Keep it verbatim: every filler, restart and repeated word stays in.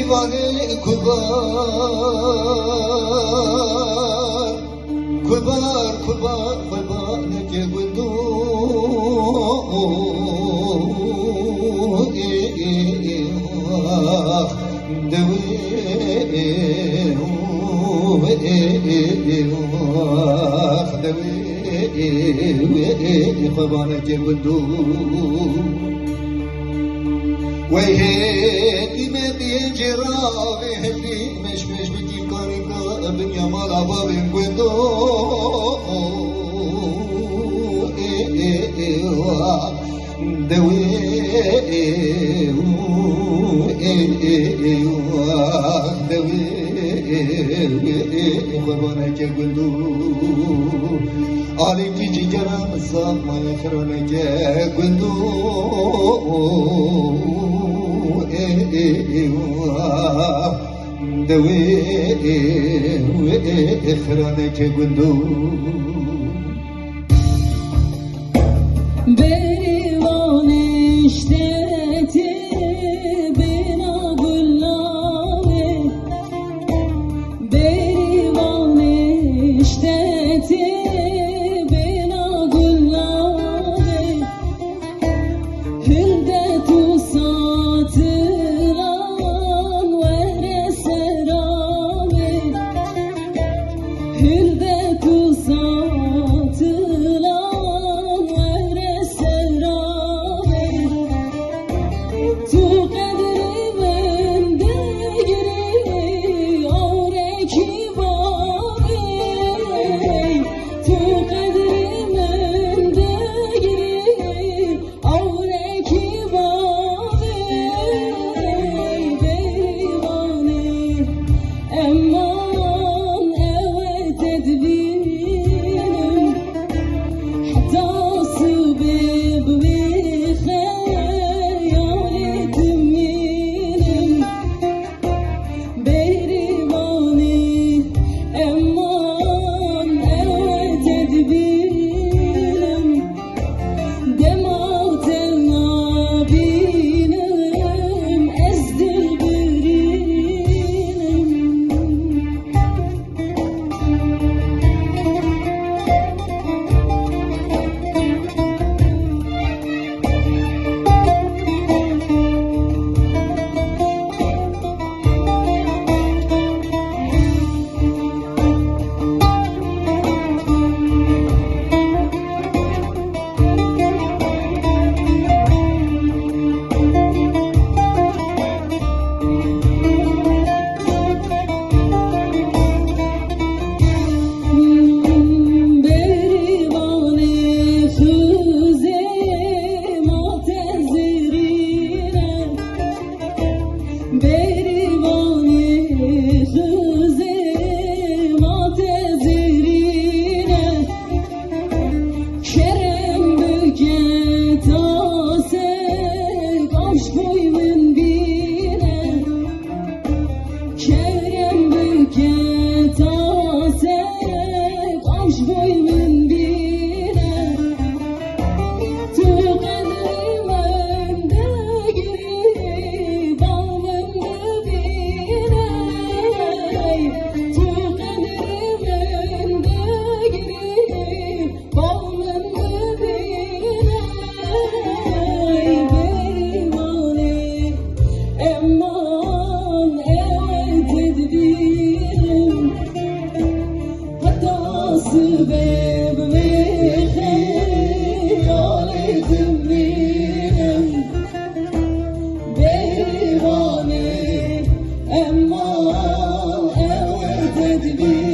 Vanê kubar, kubar, kubar, kubar, neke gundu. Dewê, dewê, xwe vaneke gundu. Wey hêdî me diyê cêra, wey hêdî meş meş bikî karîka binya mala bavên gundo. Ê, ê, ê, wa. Dewê, ê, ê, ê, wa. Dewê, ê, ê, ê, xwe vaneke gundo. Alîkî cîgera min zaf maye xiraneke gundo. Ê, ê, ê, wa. Dewê, ê, ê, ê, xiraneke gundo. Berivanê ştetê bêna gulavê. Berivanê ştetê bêna gulavê. Hildet û satilan were sera wê. Hildet û satilan were sera wê. Tu qedrê min digirî, awrekî bavê. Tu qedrê min digirî, awrekî bavê. Bêvanê, eman ew e tedbîrim. Heta sibê bi wê xeyalê dimînim. Bêrîvanê, eman ew e tedbîrim. Dema te nabînim, ez dilbirînim. Berivanê xizê ma te zirîne. Berivanê xizê ma te zirîne. Kerem bike tase, baş boy min bîne. Kerem bike tase, baş boy min bîne. Tu qedrê min digirî, bal min dibîne. Tu qedrê min digirî, bal min dibîne. Bêrîvanê, eman ew e tedbîrim. Heta sibê bi wê xeyalê dimînim. Bêrîvanê, eman ew e tedbîrim.